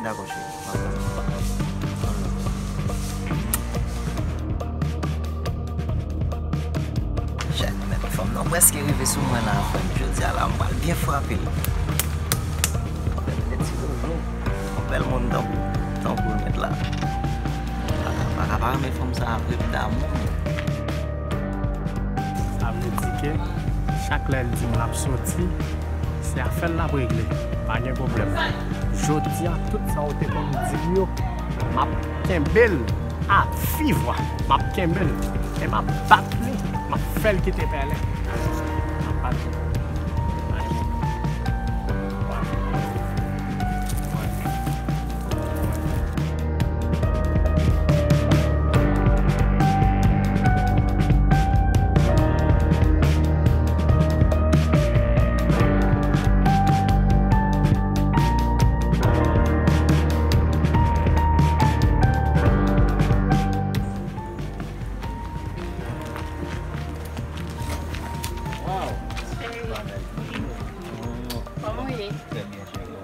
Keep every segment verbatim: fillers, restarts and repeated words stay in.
Dakò, cheri. M ap tann ou. Chèt, men fanm nan prèske rive sou mwen la, frè m. Jodi a la, m pral byen frape l. Yon bèl ti dodo. Yon bèl moun tankou, tankou l mèt la. Pa ka, pa ka pa renmen fanm sa a vre, m damou. Sa vle di ke chak lè l di m l ap soti, se afè l l ap regle. Pa gen pwoblèm. Jodi a, tout sa w te konn di m yo, m ap kenbe l a viv. M ap kenbe l. E m ap bat li. M ap fè l kite pèlen. M ap bat li. Wow! Kòman w ye? Trè byen, cheri.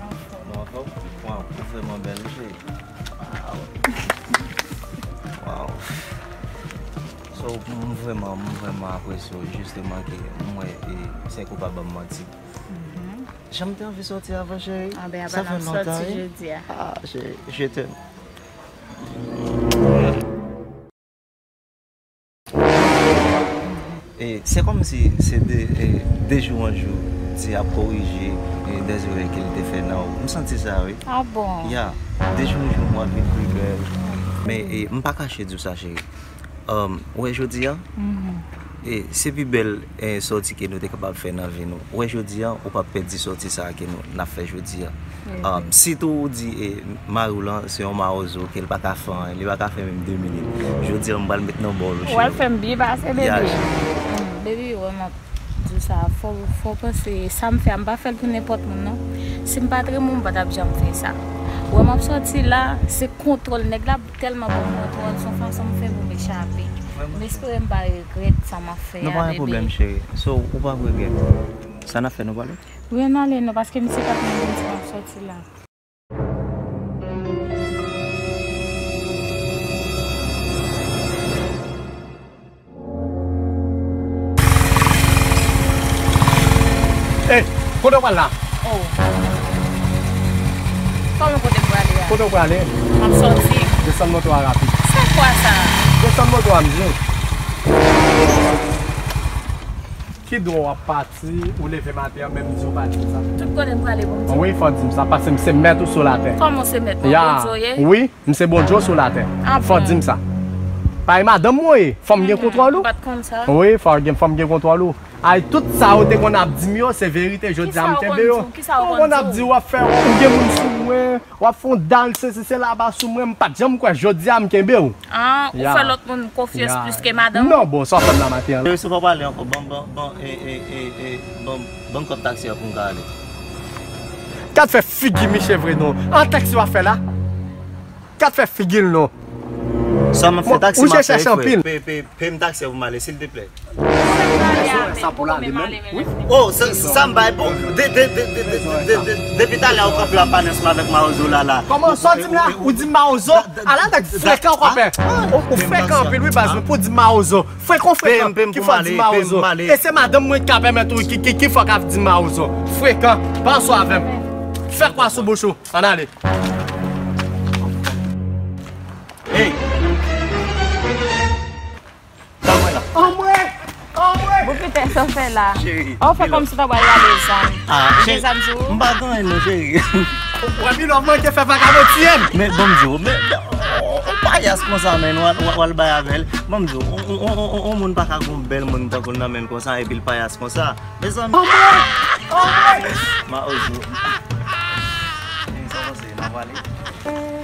Anfòm. Nou anfòm? Wow, ou vrèman bèl, wi, cheri. Wow. Wow. So, m vrèman, m vrèman apresye w, jisteman ke m wè, e, se kou pa ban m manti. Mhm. Jan m te anvi sòti avan, cheri. Ah ben, sa fè lontan, wi. Jodi a. Ah, cheri, je t'aime. E, se kòmsi se de, e, de jou an jou, Dye ap korije, e, dè zerè ke l te fè nan ou. M santi sa, wi. Ah bon? Ya, de jou an jou, m ap vin pi bèl. Men, e, m pa kache di w sa, cheri. Um, ou wè jodi a? Mhm. E, se pi bèl, e, sòti ke nou te kapab fè nan vi nou. Ou wè jodi a, ou p ap pèdi sòti sa a ke nou, n ap fè jodi a. Um, sitou ou di, e, mari w lan se yon mawozo ke l pa ka fè anyen, li pa ka fè menm de minit. Jodi a m pral met nan bòl ou, cheri. Ou pral fè m byen pase, bebe. Ya, cheri. Hmm, bebe, wè m ap di w sa, fò, fò w panse sa m fè a, m pa fè l pou nenpòt moun, non. Si m pa t renmen w, m pa t ap janm fè sa. Wè m ap sòti la, se kontwòl nèg la tèlman ban m kontwòl, se yon fason m fè pou m echape. M espere m pa regrèt sa m ap fè a, bebe. Non, pa gen pwoblèm, cheri. So, ou p ap regrèt. Sa n ap fè, nou prale? Wi, ann ale non, paske misye t ap mande m si m ap sòti la. Ey, kote w pral la? Oh. Kòman kote m prale a? Kote w prale? M ap sòti. Desann moto a rapid. Se kwa sa? Desann moto a, m di w. Ki dwa w ap pati? Si ou leve maten an, menm di w pa di m sa. Tout kote m prale pou m di w. Wi, fò w di m sa, paske m se mèt ou sou latè. Kòman w se mèt mwen? Ya, Bondye w ye? Wi, m se Bondye w sou latè. Ah bon? Fò w di m sa. Pa e madanm mwen ye, fò m gen kontwòl ou. M pa t konn sa. Wi, fò w gen, fò m gen kontwòl ou. Ay, tout sa ou te konn ap di m yo, se verite, jodi a m kenbe yo. Kisa ou konn di w? Ou konn ap di w ap fè, ou gen moun sou mwen, w ap fè yon dal, se, se, se laba sou mwen, m pa t janm kwè, jodi a m kenbe w. Ah, ou fè lòt moun konfyans plis ke madanm ou? Non, bon, sa w fè m la maten an. Cheri, si w pa pale ankò, ban, ban, ban, e, e, e, e, ban, ban kòb taksi a pou m ka ale. Gad fè figi miche vre non. An taksi w ap fè la? Gad fè figi l non. Sa m ap fè, taksi m ap fè, frè. Pe, pe, pe m taksi a pou m ale, silteplè. Sa pou l ale menm. Wi. Oh, sa, sa m bay pou. De, de, de, depi talè a ou kanpe ap pale ansanm avèk mawozo la, la. Kòman sa w di m la? Ou di m mawozo? Ala nèg frekan w konpè. Ou, ou frekan anpil wi baz, men pou di m mawozo. Frekan, frekan. Ki fè w di mawozo? E se madanm mwen ki ka pèmèt ou, ki, ki, ki fè w ka di m mawozo? Frekan. Pa sou avè m. Fè kwa sou bouch ou. Ann ale. Hey! Anmwe! Anmwe! Bon, pita sa w fè la? Cheri, ou fè kòmsi w ta pral rale zam. Ah, cheri, gen zam sou ou? M pa gen anyen non, cheri. Wè, Milò manke fè vakabon tiye m. Men, bon, m di w, men, men, on, on payas konsa, men, w al, w al bay avè l. Bon, m di w, on, on moun pa ka gon bèl moun tankou l nan men l konsa, epi l payas konsa. Mezanmi. Anmwe! Anmwe! Mawozo. Sa w panse, n a pale?